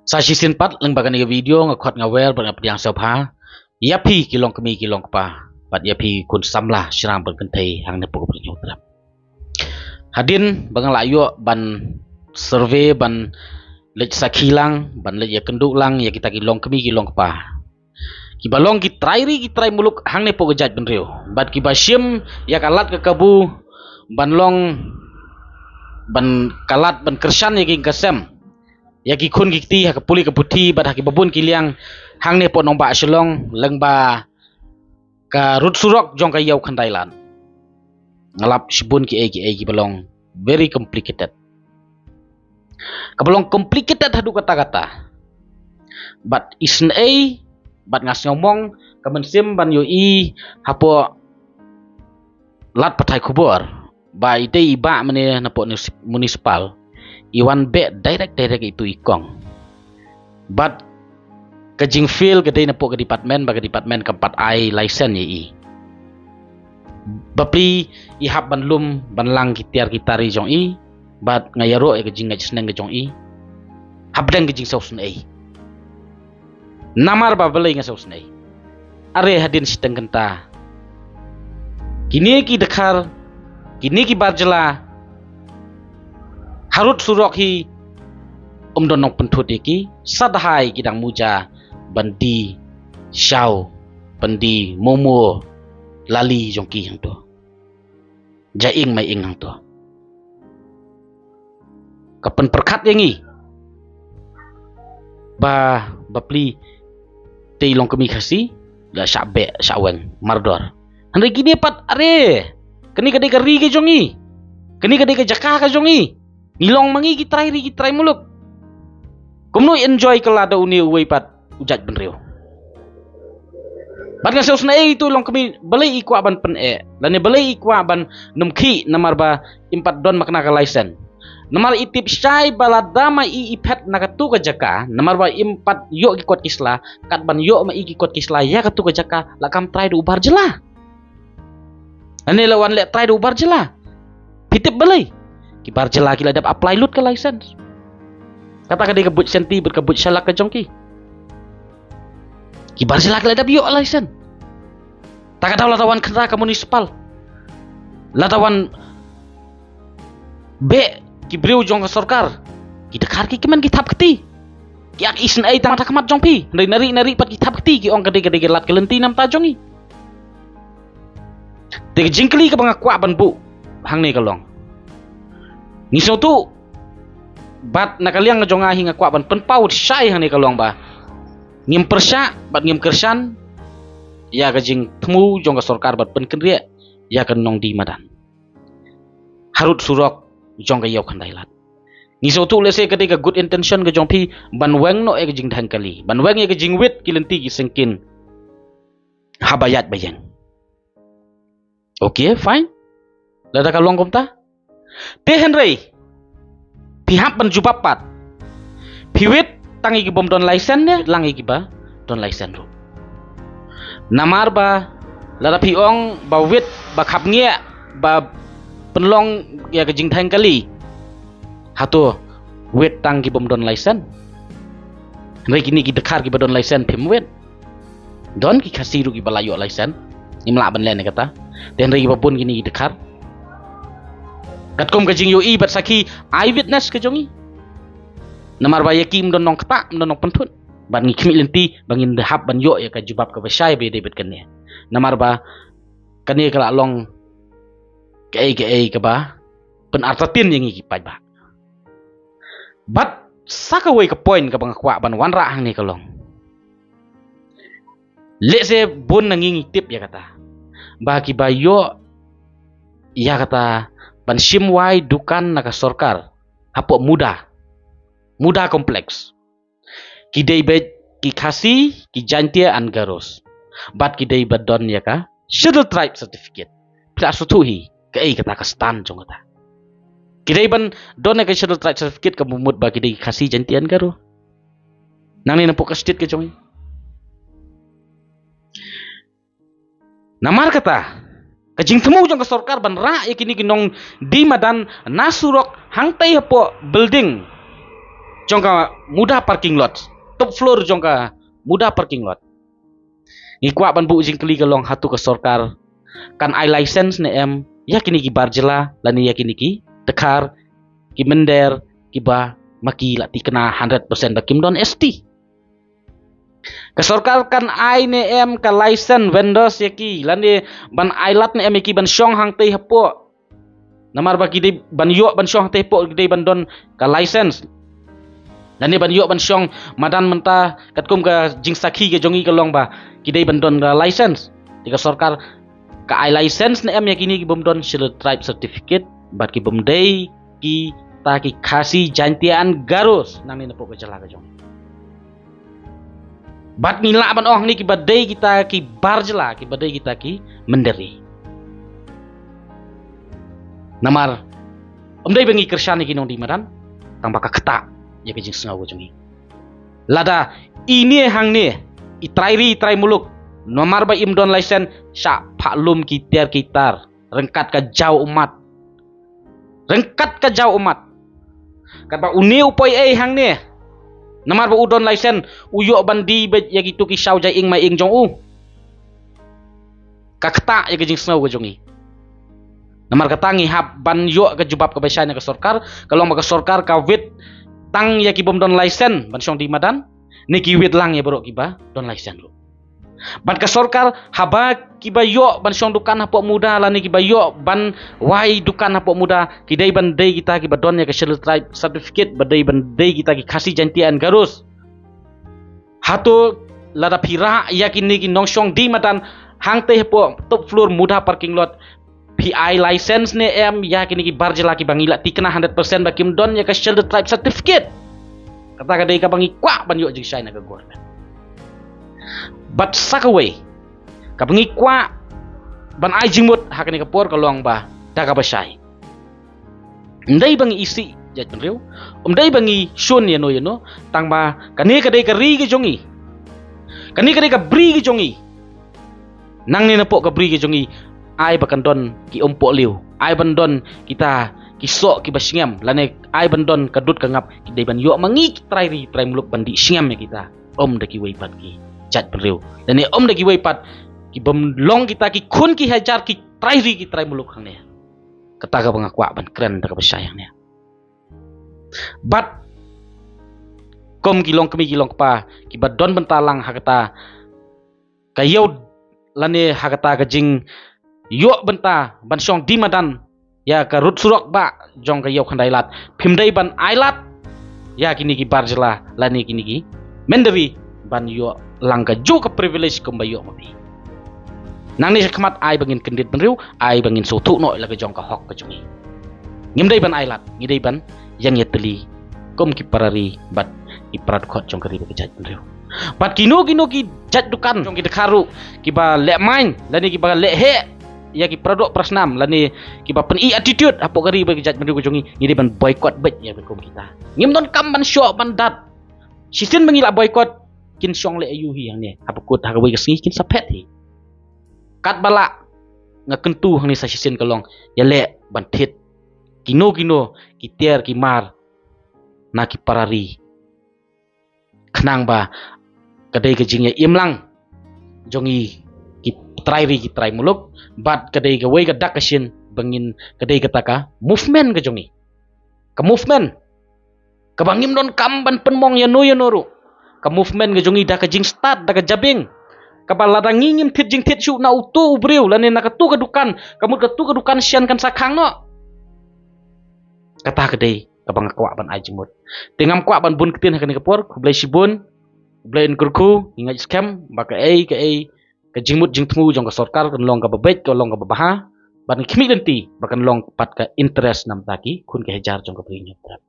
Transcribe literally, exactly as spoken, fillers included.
Sa shisien pat lyngba kane ka video nga khot nga wer bad nga pdiang sngewbha ïa phi ki longkmie ki longkpa bad ïa phi khun samla shynrang bad kynthei hangne hapoh ka Bri Hynñiewtrep. Hadien ba nga la ïoh ban survey, ban leit sakhi lang, ban leit ïakynduh lang ïa kita ki longkmie ki longkpa kiba long ki trai ri ki trai muluk hangne hapoh ka jaitbynriew, bad kiba shim ïa ka lad ka kabu ban long, ban ka lad ban kyrshan ïa ki ïing ki sem, ïa ki khun ki kti ha ka pule ka puthi bad ha kiba bun ki liang hangne hapoh nongbah Shillong lyngba ka rud surok jong ka ïew khyndai lad. Nga lap shibun kiei kiei kiba long very complicated, kaba long complicated haduh katta katta. Bad isynei bad nga sngewmong ka mynsiem ban ïohi hapoh lad pathai khubor ba itei i bah mynne napoh nis-, municipal i wan beh direct direct ïa itu i kong. Bad ka jingfail ka dei napoh ka department, ba ka department kam pat ai license ïa i. Bapli i hap ban lum ban lang ki tiar ki tari jong i, bad nga ïaroh ïa ka jingngeit sneng ka jong i hapdeng ka jingsngewsynei. Namar ba balei nga sngewsynei? Are hadien shiteng kynta kine ki dkhar, kine ki bar jylla harud surok hi, um don nongpynthut ïa ki, sa dei hi ki dang muja ban die shaw, ban die momo lali jong ki hangto. Jaing mai ing hangto. Ka pynpyrkhat ïa ngi ba, bapli te i longkmie Khasi la shah beh shah weng mardor. Hynrei kine pat are, kane ka dei ka ri ka jong i, kane ka dei ka jaka ka jong i. Ngi long ma ngi ki trai ri ki trai muluk. Kumno enjoy ka lada une uwei pat u jaitbynriew? Bad nga sngewsynei ïa itu i longkmie, balei i kwah ban pyneh lane balei i kwah ban nymkhih namar ba im pat don ma kane ka license. Namar i tip shai ba lada ma i i phet na katu ka jaka, namar ba im pat ïoh ki kot ki sla, kat ban ïoh ma i ki kot ki sla ïa katu ka jaka la kam trai da u bar jylla. Lane la wan leh trai da u bar jylla. Phi tip balei? Ki bar jylla ki la dep apply lut ka license. Kata ka dei ka buit shanti bad ka buit shalak ka jong ki. Ki bar jylla ki la dep ïoh license. Ta ka daw lada wan khynra ka municipal, lada wan beh ki briew jong ka sorkar, ki dkhar ki kmen ki thap kti. Ki ak isynei tang ha khmat jong phi. Hynrei nari nari pat ki thap kti, ki ong ka dei ka dei ka lad ka lynti namar ta jong i. Te ka jingkylli kaba nga kwah ban buh hangne ka long, ngi sngewthuh bad na ka liang ka jong nga hi nga kwah ban pynpaw shai hangne ka long ba ngim pyrshah bad ngim kyrshan ïa ka jingthmu jong ka sorkar ban pynkynriah ïa ka nongdie madan harud surok jong ka ïew khyndai lad. Ngi sngewthuh lehse ka dei ka good intention ka jong phi ban weng noh ïa ka jingdheng kali, ban weng ïa ka jingwit ki lynti ki syngkien haba ïaid ba ïeng. Okay, fine. Lada ka long kumta, te hynrei phi hap ban jubab pat. Phi wit tang ïa ki bym don license ne lang ïa kiba don license ruh? Namar ba lada phi ong ba wit ba khapngiah ba pynlong ïa ka jingdheng kali, hato wit tang ki bym don license? Hynrei kine ki dkhar kiba don license phim wit. Don ki Khasi ruh kiba la ïoh license, ngim lah ban leh ne kata. Te hynrei kiba bun kine ki dkhar. Katkum ka jingïohi bad sakhi, eyewitness ka jong i. Namar ba ïa ki ym don nongktah, ym don nongpynthut. Bad ngi khmih lynti ba ngin da hap ban ïoh ïa ka jubab kaba shai ba ïadei bad kane. Namar ba kane ka la long kaei kaei kaba pynartatien ïa ngi ki paidbah. Bad sa kawei ka point kaba nga kwah ban wanrah hangne ka long, lehse bun na ngi ngi tip ïa kata, ba kiba ïoh ïa kata ban shim wai dukan na ka sorkar hapoh Muda, Muda Complex, ki dei beit ki Khasi, ki Jaintia and Garos. Bad ki dei ba don ïa ka Scheduled Tribe certificate. Phi la sngewthuh hi kaei kata ka stand jong kata? Ki dei ban don ïa ka Scheduled Tribe certificate kaba mut ba ki dei ki Khasi, Jaintia and Garo. Nangne napoh ka state ka jong i. Namar kata, ka jingthmu jong ka sorkar ban rah ïa kine ki nongdie madan na surok hangtei hapoh building jong ka Muda parking lot, top floor jong ka Muda parking lot. Ngi kwah ban buh jingkylli ka long, hato ka sorkar kan ai license ne em ïa kine ki bar jylla lane ïa kine ki dkhar, ki mynder, kiba ma ki la thikna hundred percent ba kim don S T? Ka sorkar kan ai ne em ka license vendors ïa ki, lane ban ai lad ne em ïa ki ban shong hangtei hapoh? Namar ba ki dei ban ïoh ban shong hangtei hapoh, ki dei ban don ka license. Lane ban ïoh ban shong madan mynta, katkum ka jingsakhi ka jong ngi ka long ba ki dei ban don ka license. Te ka sorkar ka ai license ne em ïa kine ki bym don Scheduled Tribe certificate, bad ki bym dei kita ki Khasi, Jaintia and Garos nangne napoh ka jylla ka jong ngi? Bad ngi lah ban ong hangne kiba dei kita ki bar jylla, kiba dei kita ki mynder ri. Namar ym dei ba ngi kyrshan ïa ki nongdie madan, tang ba ka ktah ïa ka jingsngew ka jong ngi. Lada ine hangne i trai ri i trai muluk, namar ba im don license, shah phah lum ki tiar ki tar, ryngkat ka jaw ummat. Ryngkat ka jaw ummat. Katba une u poi ei hangne, namar ba u don license, u ïoh ban die beit ïa kitu ki shaw jaiing maiing jong u. Ka ktah ïa ka jingsngew ka jong ngi. Namar kata ngi hap ban ïoh ka jubab kaba shai na ka sorkar, ka long ba ka sorkar ka wit tang ïa ki bym don license ban shong die madan, ne ki wit lang ïa baroh kiba don license ruh? Bad ka sorkar, haba kiba ïoh ban shong dukan hapoh Muda lane kiba ïoh ban wai dukan hapoh Muda, ki dei ban dei kita kiba don ïa ka Scheduled Tribe certificate, ba dei ban dei kita ki Khasi, Jaintia and Garos. Hato lada phi rah ïa kine ki nongshong die madan hangtei hapoh top floor Muda parking lot, phi ai license ne em ïa kine ki bar jylla kiba ngi la thikna hundred percent ba kim don ïa ka Scheduled Tribe certificate? Kata ka dei kaba ngi kwah ban ïoh jingshai na ka government. Bad sa kawei kaba ngi kwah ban ai jingmut ha kane ka por ka long ba, da kaba shai, ym dei ba ngi isih jaitbynriew, ym dei ba ngi shun ïano ïano, tang ba kane ka dei ka ri ka jong ngi. Kane ka dei ka bri ka jong ngi. Nangne napoh ka bri ka jong ngi, ai ba kan don ki umpohliew, ai ban don kita ki soh kiba sngem, lane ai ban don ka dud ka ngap, ki dei ban ïoh ma ngi ki trai ri trai muluk ban dih sngem ïa kita, ym da kiwei pat ki jaitbynriew, lane ym da kiwei pat ki bym long kita ki khun ki hajar ki trai ri ki trai muluk hangne. Kata kaba nga kwah ban kren da kaba shai hangne. Bad kum ki longkmie ki longkpa kiba don bynta lang ha kata ka ïew lane ha kata ka jingïoh bynta ban shong die madan ïa ka rud surok bah jong ka ïew khyndai lad, phim dei ban ai lad ïa kine ki bar jylla lane kine ki mynder ri ban ïoh lang kajuh ka privilege kumba ïoh ma phi. Nangne shakhmat ai ba ngin kyndit bynriew, ai ba ngin sngewthuh noh la ka jong ka hok ka jong ngi. Ngim dei ban ai lad, ngi dei ban ïeng ïatylli kum ki para ri bad ki para dkhot jong ka ri bad ka jaitbynriew. Bad kino kino ki jait dukan jong ki dkhar ruh kiba leh main lane kiba leh heh ïa ki para doh para snam lane kiba pyni attitude hapoh ka ri bad ka jaitbynriew ka jong ngi, ngi dei ban boycott beit ïa ki kum kita. Ngim donkam ban shoh ban dat. Shisien ba ngi la boycott, kin shong leh aiu hi hangne? Haba kut ha kawei ka sngi kin sa phet hi. Katba lah nga kyntu hangne sa shisien ka long, ïaleh ban thied kino kino ki tiar ki mar na ki para ri, khnang ba ka dei ka jingïaimlang jong ngi ki trai ri ki trai muluk, bad ka dei kawei ka dak ka shin ba ngin, ka dei kata ka movement ka jong ngi. Ka movement kaba ngim donkam ban pynmong ïano ïano ruh. Ka movement ka jong ngi da ka jingstad, da ka jabieng, kaba lada ngi ngim thied jingthied shuh na uto u briew lane na kato ka dukan, ka mut kato ka dukan shen kan sa khang noh. Kata ka dei kaba nga kwah ban ai jingmut. Te ngam kwah ban bun ktien ha kane ka por. Khublei shibun, khublei, yn kyrkhu, ngi ngeit skhem ba kaei kaei ka jingmut jingthmu jong ka sorkar kan long kaba beit, kan long kaba bha, bad ngi khmih lynti ba kan long pat ka interest namar ki khun ki hajar jong ka bri Hynñiewtrep.